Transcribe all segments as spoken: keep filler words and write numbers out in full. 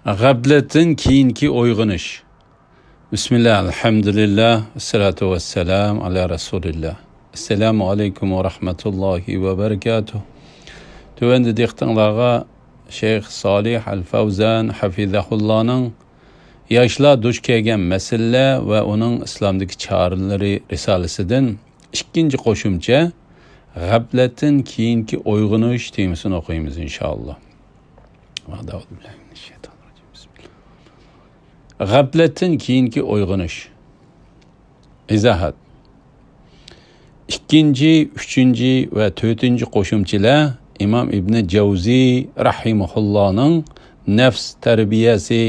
غەپلەتتىن كېيىنكى ئويغىنىش. بىسمىللا، ئەلھەمدۇلىللا، ۋەسسالاتۇ ۋەسسالامۇ ئالا رەسۇلىللا. ئەسسالامۇ ئەلەيكۇم ۋە رەھمەتۇللاھى ۋە بەرىكاتۇھ. تۆۋەندە دىققىتىڭلارغا شەيخ سالىھ ئەل فەۋزان ھەفىزەھۇللانىڭ ياشلار دۇچ كەلگەن مەسىلىلەر ۋە ئۇنىڭ ئىسلامدىكى چارىلىرى رىسالىسىدىن ئىككىنچى قوشۇمچە، غەپلەتتىن كېيىنكى ئويغىنىش تېمىسىنى ئوقۇيمىز، ئىنشائاللا. غەپلەتتىن كېيىنكى ئويغىنىش. ئىزاھات. ئىككىنچى، ئۈچىنچى ۋە تۆتىنچى قوشۇمچىلار ئىمام ئىبنى جەۋزى رەھىمەھۇللانىڭ نەپس تەربىيەسى،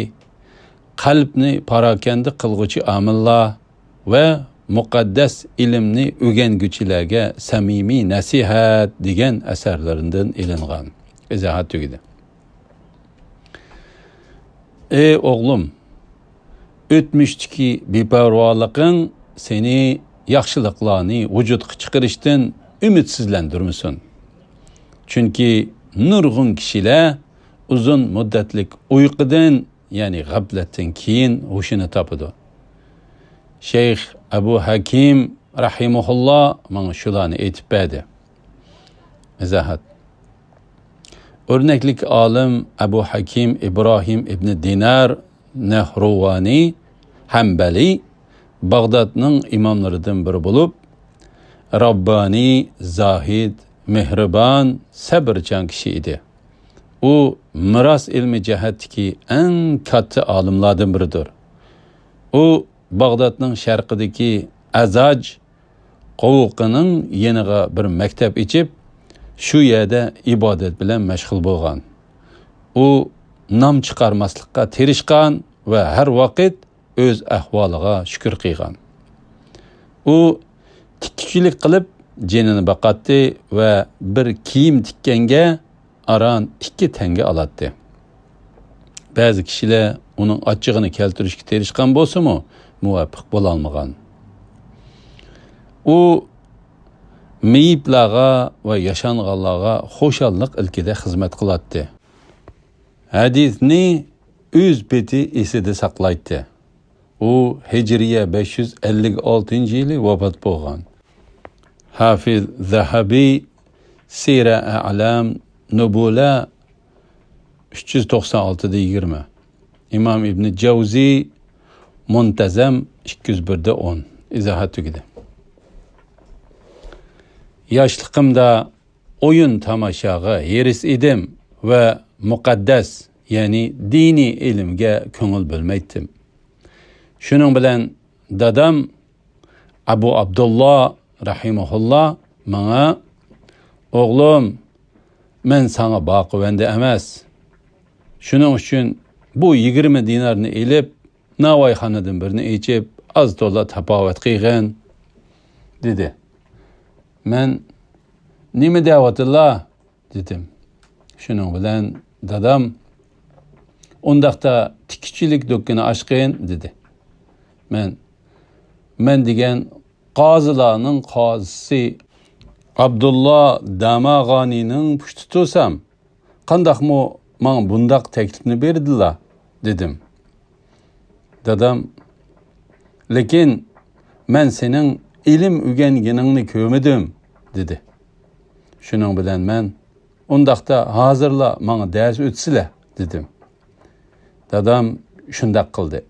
قەلبنى پاراكەندە قىلغۇچى ئامىللار، ۋە مۇقەددەس ئىلىمنى ئۆگەنگۈچىلەرگە سەمىمىي نەسىھەت دېگەن ئەسەرلىرىدىن ئېلىنغان. ئىزاھات تۈگىدى. ئەي ئوغلۇم، ئۆتمۈشتىكى بىپەرۋالىقىڭ سېنى ياخشىلىقلارنى ۋۇجۇدقا چىقىرىشتىن ئۈمىدسىزلەندۈرمىسۇن. چۈنكى نۇرغۇن كىشىلەر ئۇزۇن مۇددەتلىك ئۇيقۇدىن، يەنى غەپلەتتىن كېيىن ھوشىنى تاپىدۇ. شەيخ ئەبۇ ھەكىم رەھىمەھۇللا ماڭا شۇلارنى ئېيتىپ بەردى. ئىزاھات. ئۆرنەكلىك ئالىم ئەبۇ ھەكىم ئىبراھىم ئىبنى دىنار نەھرۇۋانى ھەمبەلى باغدادنىڭ ئىماملىرىدىن بىرى بولۇپ، راببانى، زاھىد، مېھرىبان، سەبرچان كىشى ئىدى. ئۇ مىراس ئىلمى جەھەتتىكى ئەڭ كاتتا ئالىملاردىن بىرىدۇر. ئۇ باغدادنىڭ شەرقىدىكى ئەزاج قوۋۇقىنىڭ يېنىغا بىر مەكتەپ ئېچىپ، شۇ يەردە ئىبادەت بىلەن مەشغۇل بولغان. ئۇ نام چىقارماسلىققا تىرىشقان ۋە ھەر ۋاقىت ئۆز ئەھۋالىغا شۈكۈر قىلغان. ئۇ تىككۈچىلىك قىلىپ جېنىنى باقاتتى ۋە بىر كىيىم تىككەنگە ئاران ئىككى تەڭگە ئالاتتى. بەزى كىشىلەر ئۇنىڭ ئاچچىقىنى كەلتۈرۈشكە تىرىشقان بولسىمۇ، مۇۋەپپەق بولالمىغان. ئۇ مېيىپلارغا ۋە ياشانغانلارغا خۇشاللىق ئىلكىدە خىزمەت قىلاتتى. ھەدىسنى ئۆز پېتى ئېسىدە ساقلايتتى. ئۇ ھىجرىيە بەش يۈز ئەللىك ئالتىنچى يىلى ۋاپات بولغان. ھافىز زەھەبى سىرە ئەلەم نۇبۇلە ئۈچ يۈز توقسان ئالتىدە يىگىرمە. ئىمام ئىبنى جەۋزى مۇنتەزەم ئىككى يۈز بىردە ئون. ئىزاھات تۈگىدى. ياشلىقىمدا ئويۇن تاماشاغا ھېرىس ئىدىم ۋە مۇقەددەس، يەنى دىنىي ئىلىمگە كۆڭۈل بۆلمەيتتىم. شۇنىڭ بىلەن دادام ئەبۇ ئابدۇللا رەھىمەھۇللا ماڭا، «ئوغلۇم، مەن ساڭا باقىۋەندە ئەمەس. شۇنىڭ ئۈچۈن بۇ يىگىرمە دىنارنى ئېلىپ، ناۋايخانىدىن بىرنى ئېچىپ، ئاز تولا تاپاۋەت قىلغىن» دېدى. مەن، «نېمە دەۋاتىلا؟» دېدىم. شۇنىڭ بىلەن دادام، «ئۇنداقتا تىككۈچىلىك دۇكىنى ئاچقىن» دېدى. مەن، «مەن دېگەن قازىلارنىڭ قازىسى ئابدۇللا داماغانىنىڭ پۇشتى تۇرسام، قانداقمۇ ماڭا بۇنداق تەكلىپنى بېرىدىلا؟» دېدىم. دادام، «لېكىن مەن سېنىڭ ئىلىم ئۆگەنگىنىڭنى كۆرمىدىم» دېدى. شۇنىڭ بىلەن مەن، «ئۇنداقتا ھازىرلا ماڭا دەرس ئۆتسىلە» دېدىم. دادام شۇنداق قىلدى.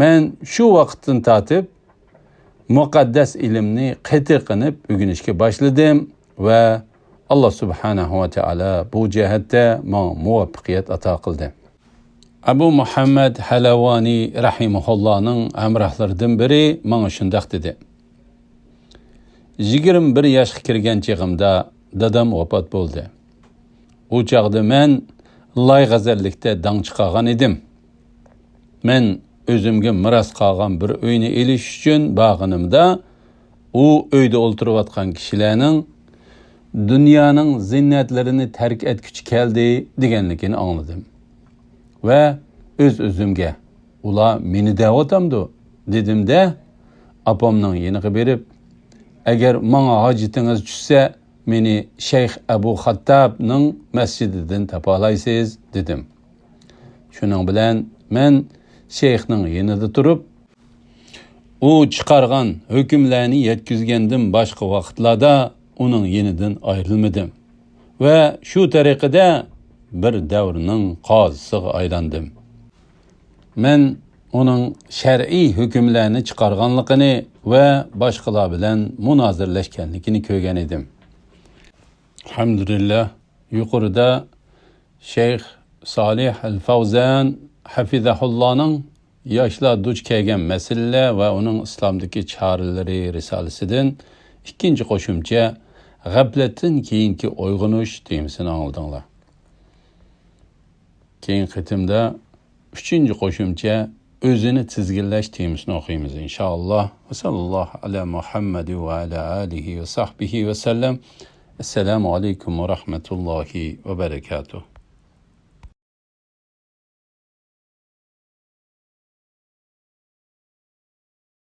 مەن شۇ ۋاقىتتىن تارتىپ مۇقەددەس ئىلىمنى قېتىرقىنىپ ئۆگىنىشكە باشلىدىم ۋە ئاللا سۇبھانەھۇ ۋە تائالا بۇ جەھەتتە ماڭا مۇۋەپپەقىيەت ئاتا قىلدى. ئەبۇ مۇھەممەد ھەلەۋانى رەھىمەھۇللانىڭ ھەمراھلىرىدىن بىرى ماڭا شۇنداق دېدى: «يىگىرمە بىر ياشقا كىرگەن چېغىمدا دادام ۋاپات بولدى. ئۇ چاغدا مەن لايغەزەللىكتە داڭ چىقارغان ئىدىم. مەن ئۆزۈمگە مىراس قالغان بىر ئۆينى ئېلىش ئۈچۈن بارغىنىمدا، ئۇ ئۆيدە ئولتۇرۇۋاتقان كىشىلەرنىڭ، 'دۇنيانىڭ زىننەتلىرىنى تەرك ئەتكۈچى كەلدى' دېگەنلىكىنى ئاڭلىدىم ۋە ئۆز-ئۆزۈمگە، 'ئۇلار مېنى دەۋاتامدۇ؟' دېدىم-دە، ئاپامنىڭ يېنىغا بېرىپ، 'ئەگەر ماڭا ھاجىتىڭىز چۈشسە، مېنى شەيخ ئەبۇ خاتتابنىڭ مەسچىتىدىن تاپالايسىز' دېدىم. شۇنىڭ بىلەن مەن شەيخنىڭ يېنىدا تۇرۇپ، ئۇ چىقارغان ھۆكۈملەرنى يەتكۈزگەندىن باشقا ۋاقىتلاردا ئۇنىڭ يېنىدىن ئايرىلمىدىم ۋە شۇ تەرىقىدە بىر دەۋرنىڭ قازىسىغا ئايلاندىم. مەن ئۇنىڭ شەرئىي ھۆكۈملەرنى چىقارغانلىقىنى ۋە باشقىلار بىلەن مۇنازىرىلەشكەنلىكىنى كۆرگەن ئىدىم. ئەلھەمدۇلىللاھ، يۇقىرىدا شەيخ سالىھ ئەل فەۋزان ھەفىزەھۇللانىڭ ياشلار دۇچ كەلگەن مەسىلىلەر ۋە ئۇنىڭ ئىسلامدىكى چارىلىرى رىسالىسىدىن ئىككىنچى قوشۇمچە، غەپلەتتىن كېيىنكى ئويغىنىش تېمىسىنى ئاڭلىدىڭلار. كېيىنكى قېتىمدا ئۈچىنچى قوشۇمچە، ئۆزىنى تىزگىنلەش تېمىسىنى ئوقۇيمىز، ئىنشائاللاھ. ۋە ساللاللاھۇ ئەلا مۇھەممەد ۋە ئەلا ئالىھى ۋە سەھبىھى ۋە سەللەم. ئەسسالامۇ ئەلەيكۇم ۋە رەھمەتۇللاھى ۋە بەرەكاتۇھ.